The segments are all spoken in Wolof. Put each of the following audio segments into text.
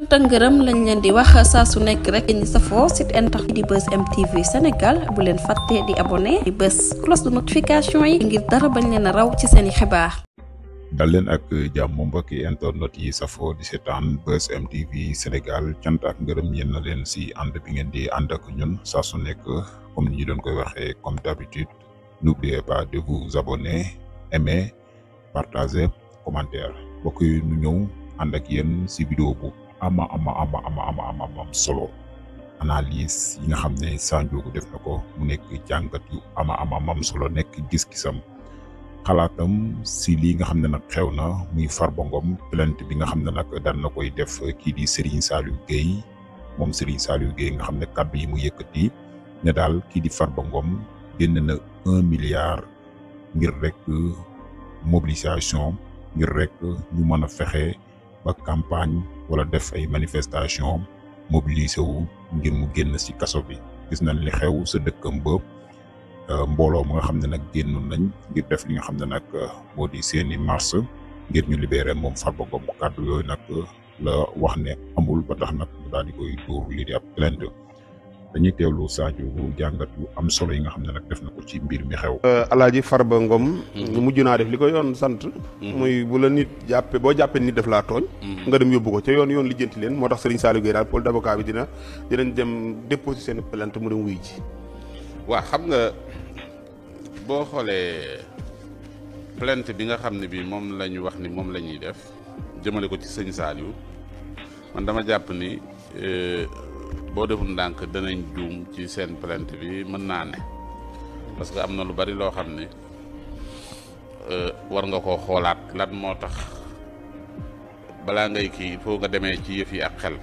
tëngërëm lañ leen di wax saa su nekk rek ñi safoo site internet di Buzz M TV Sénégal bu leen fàtte di abonné di bës cloche de notification yi ngir dara bañ leen a raw ci seeni xibaar. dal leen ak jàmm mbokki internet yi safoo di seetaan Buzz M TV Sénégal cant ak ngërëm yéen na leen si ànd bi ngeen di ànd ak ñun saa su nekk comme ni ñu doon koy waxee comme d'habitude n'oubliez pas de vous abonner, aimer, partager, commentaire mbokk yi ñu ñëw ànd ak yéen si vidéo bu ama solo analyse yi nga xam ne Sa Ndiogou def na ko mu nekk jàngat yu ama solo nekk gis-gisam xalaatam si lii nga xam ne nag xew na muy Farba Ngom plainte bi nga xam ne nag daan na koy def kii di Serigne Saliou Gueye moom Serigne Saliou Gueye nga xam ne kàddu yi mu yëkkati ne daal kii di Farba Ngom génn na 1 milliard ngir rek mobilisation ngir rek ñu mën a fexe ba campagne wala def ay manifestation mobilisé wu ngir mu génn ci kaso bi gis nañ li xew sa dëkkam ba mbooloo mu nga xam ne nag génnoon nañ ngir def li nga xam ne nag moo di seeni marche ngir ñu libéré moom Farba Ngom kàddu yooyu nag la wax ne amul ba tax nag daal di koy dóor lii di ab plainte dañuy teewlu Sa Ndiogou jàngat yu am solo yi nga xam ne nag def na ko ci mbir mi xew. Alaaji Farba Ngom. mujj naa def li ko yoon sant. muy bu la nit jàppee boo jàppee nit def laa tooñ. nga dem yóbbu ko ca yoon lijjanti leen moo tax Serigne Saliou Gueye daal pôle d'avocat bi dinañ dem déposer seen plainte mu dem wuy ji. waa xam nga boo xoolee plainte bi nga xam ne bii moom la ñu wax ni moom la ñuy def jëmale ko ci sëñ Saliou man dama jàpp ni. boo deful ndànk danañ juum ci seen plainte bi mën naa ne parce que am na lu bari loo xam ne war nga koo xoolaat lan moo tax balaa ngay kii il faut nga demee ci yëf yi ak xel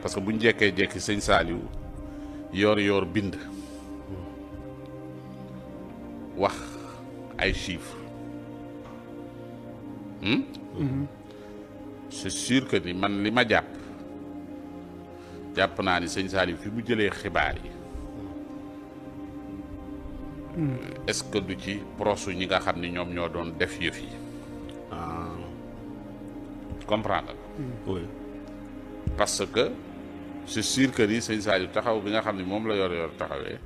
parce que buñ jekkee jekki sëñ Saliou yoor bind wax ay chiffres c'est sûr que ni man li ma jàpp naa ni sëñ Saliou fi mu jëlee xibaar yi est-ce que du ci proche ñi nga xam ni ñoom ñoo doon def yëf yi comprendre oui parce que c'est sûr que ni sëñ Saliou taxaw bi nga xam ni moom la yor taxawee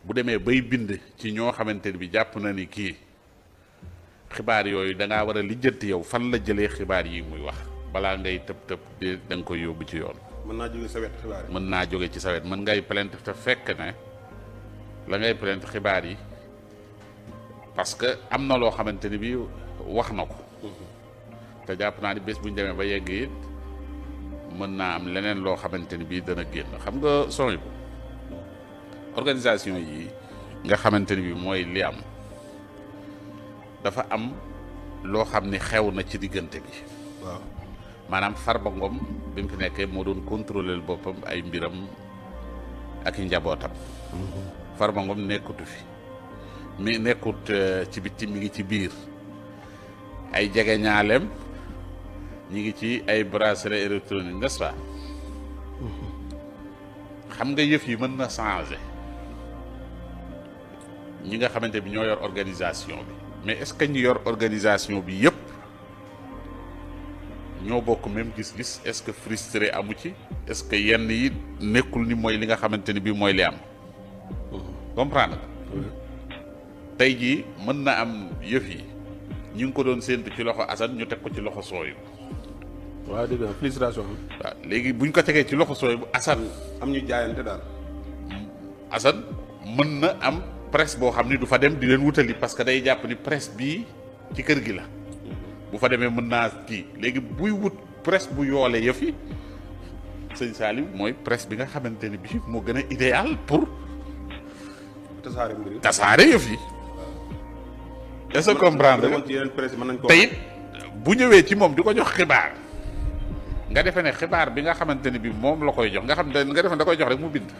bu demee bay bind ci ñoo xamante ni bi jàpp na ni kii xibaar yooyu da ngaa war a lijjanti yow fan la jëlee xibaar yi muy wax balaa ngay tëb di da nga koy yóbbu ci yoon. mën naa jóge sa wet xibaar yi. mën naa jóge ci sa wet mën ngay plainte te fekk ne la ngay plainte xibaar yi parce que am na loo xamante ni bii wax na ko. te jàpp naa ni bés bu ñu demee ba yegg it mën naa am leneen loo xamante ni bii dana génn xam nga sooy bu organisation yi nga xamante ni bii mooy li am dafa am loo xam ni xew na ci diggante bi. waaw. maanaam Farba Ngom bi mu fi nekkee moo doon contrôler boppam ay mbiram ak i njabootam. Farba Ngom nekkutu fi mi nekkut ci bitti mi ngi ci biir ay jege ñaaleem ñi ngi ci ay bracelet électronique n'est-ce pas xam nga yëf yi mën na changer ñi nga xamante bi ñoo yor organisation bi mais est-ce que ñi yor organisation bi yëpp. ñoo bokk même gis-gis est-ce que frustré amu ci est-ce que yenn yi nekkul ni mooy li nga xamante ni bii mooy li am comprendre tey jii mën na am yëf yi ñu ngi ko doon séentu ci loxo Assane ñu teg ko ci loxo Sooyu. waaw dëgg la frustration bi. waaw léegi buñ ko tegee ci loxo Sooyu bu Assane am ñu jaayante daal. Assane mën na am presse boo xam ni du fa dem di leen wutali parce que day jàpp ni presse bii ci kër gi la. bu fa demee mën naa kii léegi buy wut presse bu yoole yëf yi sëñ Saliou mooy presse bi nga xamante ni bii moo gën a idéal pour tasaare yëf yi est-ce que comprendre te it bu ñëwee ci moom di ko jox xibaar nga defe ne xibaar bi nga xamante ni bii moom la koy jox nga xam ne nga defe ne da koy jox rek mu bind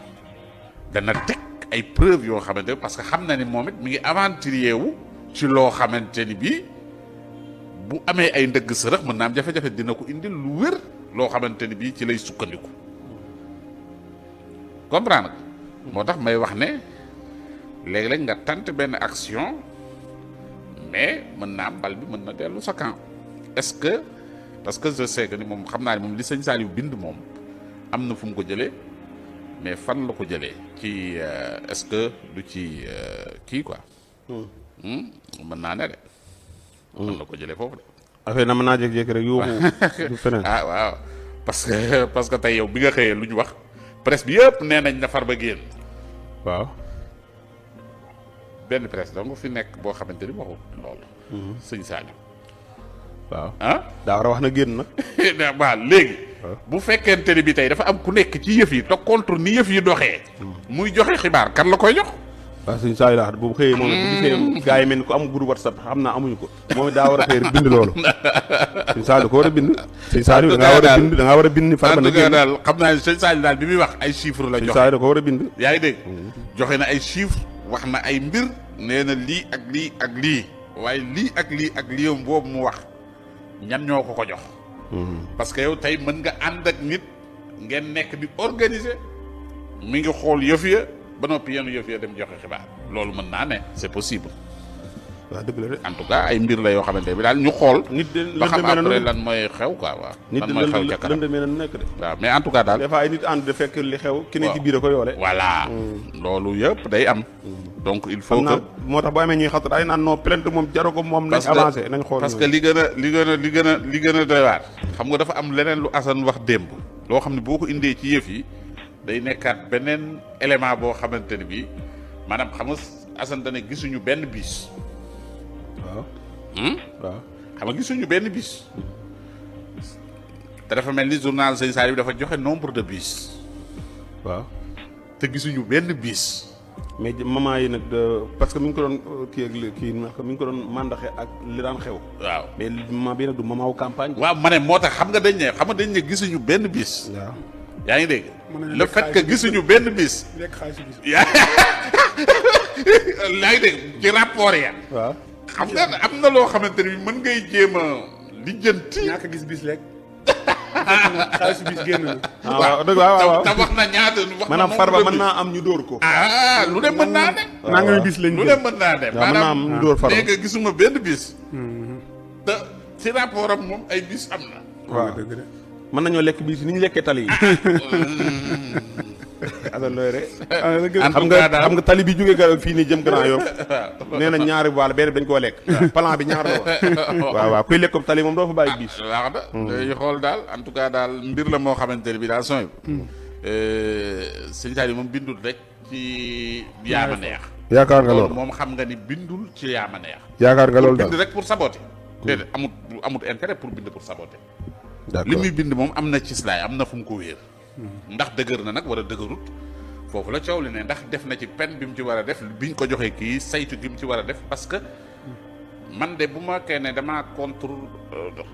dana teg ay preuve yoo xamante ni parce que xam na ni moom it mi ngi aventurier wu ci loo xamante ni bii bu amee ay ndëgg sërëx mën naa am jafe-jafe dina ko indil lu wér loo xamante ni bii ci lay sukkandiku comprendre moo tax may wax ne léeg-léeg nga tenter benn action mais mën naa am bal bi mën na dellu sa camp est-ce que parce que je sais que ni moom xam naa ne moom li sëñ Saliou bind moom am na fu mu ko jëlee mais fan la ko jëlee ci est-ce que du ci kii quoi. mën naa ne de. fan la ko jëlee foofu de. affaire na mën naa jékki-jékki rek yóbbu du feneen. ah waaw parce que tey yow bi nga xëyee lu ñu wax presse bi yëpp nee nañ na Farba génn. waaw. benn presse donc fi nekk boo xamante ni waxul loolu. sëñ Saliou. waaw daa war a wax na génn nag. waaw léegi. bu fekkente ni bi tey dafa am ku nekk ci yëf yi te contre ni yëf yi doxee. muy joxe xibaar kan la koy jox. waaw sëñ Saliou la bu xëyee moom bu gisee gars yi mel ni ku am groupe WhatsApp xam naa amuñu ko moom daa war a xëy bind loolu. sëñ Saliou ko war a bind. sëñ Saliou da ngaa war a bind ni Farba na génn daal xam naa ne sëñ Saliou daal bi muy wax ay chiffres la joxe. sëñ Saliou ko war a bind. yaa ngi dégg. joxe na ay chiffres wax na ay mbir nee na lii ak lii ak lii waaye lii ak lii ak lii boobu mu wax ñan ñoo ko jox. parce que yow tey mën nga ànd ak nit ngeen nekk di organiser mi ngi xool yëf ya ba noppi yenn yëf ya dem joxe xibaar loolu mën naa ne c'est possible. waaw dëgg la de en tout cas ay mbir la yoo xamante bi daal ñu xool. nit de ba xam après lan mooy xew quoi waaw. lan mooy xew ca kanam nit de nekk de. waaw mais en tout cas daal. des fois ay nit ànd de fekk li xew. ki ne ci biir a ko yoole. voilà loolu yëpp day am. donc il faut que moo tax boo amee ñuy xatat ay naan non plainte moom jaru ko moom. nañ avancé nañ xool parce que li gën a doy waar. xam nga dafa am leneen lu Assane wax démb. loo xam ne boo ko indee ci yëf yi day nekkaat beneen élément boo xamante ne bii maanaam xam nga Assane dana gisuñu benn bis. waaw. xam nga gisuñu benn bis. te dafa mel ni journal Sëñ Saliou bi dafa joxe nombre de bis. waaw. te gisuñu benn bis. mais moment yi nag parce que mi ngi ko doon kii ak kii mi ngi ko doon mandaxe ak li daan xew. waaw mais moment bii nag du moment wu campagne. waaw ma ne moo tax xam nga dañ ne gisuñu benn bis. waaw. yaa ngi dégg. le fait que gisuñu benn bis. yaa ngi dégg ci rapport ya. waaw. xam nga am na loo xamante ni mën ngay jéem a lijjanti. ñàkk gis bis rek. xaalis bis génn na. waaw dëgg waaw te wax na ñaata. wax na maanaam Farba mën naa am ñu dóor ko. lu ne mën naa ne. naa nga bis lañ lu ne mën naa ne. mën naa am ñu dóor Farba léegi gisuma benn bis. te ci rapport am moom ay bis am na. waaw dëgg de. mën nañoo lekk bis ni ñu lekkee tali yi. alors looy xam nga tali bi jógee garab fii nii jëm Grand Yoff. nee na ñaari wàll benn dañ koo lekk. plan bi ñaar la waaw kuy lekk tali moom doo fa bàyyi bis. waaw day xool daal en tout cas daal mbir la moo xamante ne bi daal sooy. sëñ Saliou moom bindul rek ci yaama neex. yaakaar nga loolu moom xam nga ni bindul ci yaama neex. yaakaar nga loolu daal bind rek pour saboter. déedéet amut intérêt pour bind pour saboter. d'accord li muy bind moom am na ci slaay am na fu mu ko wéer. ndax dëgër na nag wala dëgërut foofu la coow li ne ndax def na ci peine bi mu ci war a def biñ ko joxee kii saytu gi mu ci war a def parce que man de bu ma kee ne damaa contre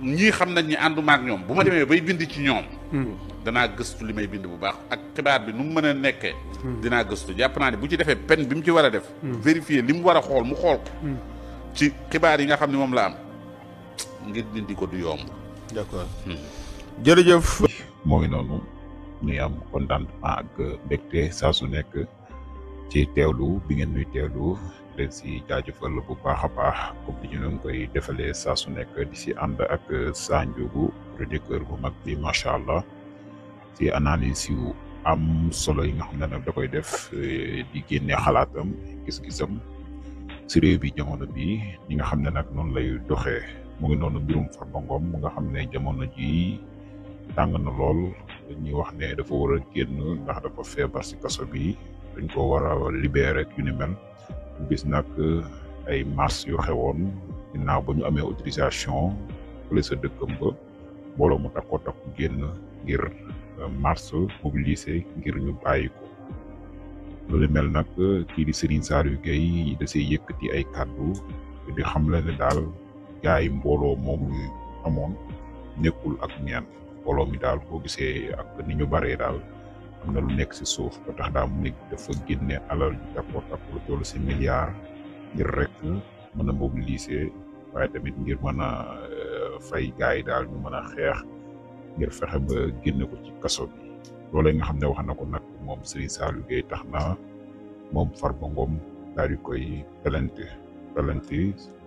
ñii xam nañ ñi ànduma ak ñoom bu ma demee bay bind ci ñoom. danaa gëstu li may bind bu baax ak xibaar bi nu mu mën a nekkee. dinaa gëstu jàpp naa ne bu ci defee peine bi mu ci war a def. vérifier li mu war a xool mu xool ko. ci xibaar yi nga xam ne moom la am ngir dindi ko du yomb. d'accord jërëjëf. moo ngi noonu ñuy am contentement ak mbégte saa su nekk ci teewlu bi ngeen ñuy teewlu leen si jaajëfal bu baax a baax comme ni ñu leen koy defalee saa su nekk di si ànd ak Sa Ndiogou chroniqueur bu mag bi macha allah ci analyse yu am solo yi nga xam ne nag da koy def di génne xalaatam gis-gisam si réew bi jamono bi ñi nga xam ne nag noonu lay doxee mu ngi noonu mbirum Farba Ngom mu nga xam ne jamono ji tàng na lool ñuy wax ne dafa war a génn ndax dafa feebar si kaso bi dañ ko war a libérer rek yu ni mel gis nag ay marche yu xewoon ginnaaw ba ñu amee autorisation fële sa dëkkam ba mbooloo mu takkoo takku génn ngir marche mobiliser ngir ñu bàyyi ko loolu mel nag kii di Serigne Saliou Gueye da see yëkkati ay kàddu di xam la ne daal gaa yi mbooloo moom ñu amoon nekkul ak ñaan mbooloo mi daal boo gisee ak ni ñu baree daal am na lu nekk si suuf ba tax daa mu nekk dafa génne alal ju takkoo takku toll si milliard ngir rek mën a mobiliser waaye tamit ngir mën a fay gaa yi daal ñu mën a xeex ngir fexe ba génne ko ci kaso bi loolu nga xam ne wax na ko nag moom Serigne Saliou Gueye tax na moom Farba Ngom daal di koy pelente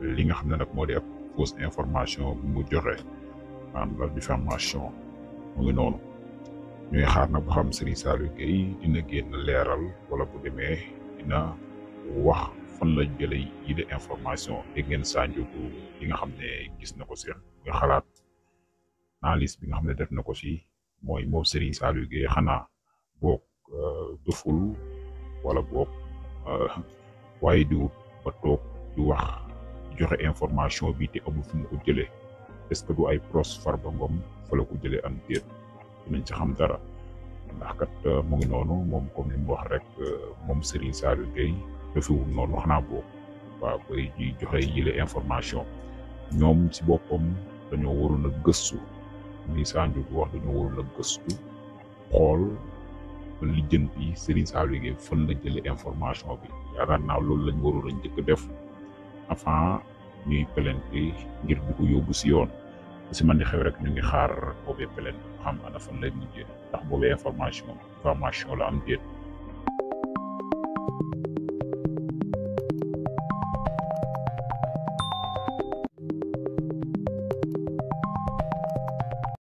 li nga xam ne nag moo di ab fausse information bu mu joxe maanaam la diffamation mu ngi noonu ñuy xaar nag ba xam Serigne Saliou Gueye dina génn leeral wala bu demee dina wax fan la jëlee yi de information dégg ngeen Sandiougu yi nga xam ne gis na ko si nga xalaat analyse bi nga xam ne def na ko si mooy moom Serigne Saliou Gueye xanaa boog doful wala boog waaye di wut ba toog di wax joxe information bi te amul fu mu ko jëlee est-ce que du ay pros Farba Ngom fa la ko jëlee am déet dinañ ci xam dara ndax kat mu ngi noonu moom comme ni mu wax rek moom Serigne Saliou Gueye defiwul noonu xanaa boobu waaw bay ji joxe yile information ñoom si boppam dañoo waroon a gëstu ni Sandiougu wax dañoo waroon a gëstu xool lijjanti Serigne Saliou Gueye fan la jëlee information bi yaakaar naa loolu lañ waroon a njëkk def avant ñuy plainte ngir di ko yóbbu si yoon si man di xew rek ñu ngi xaar boobee plainte xam ana fan lay mujjee ndax boobee information la am déet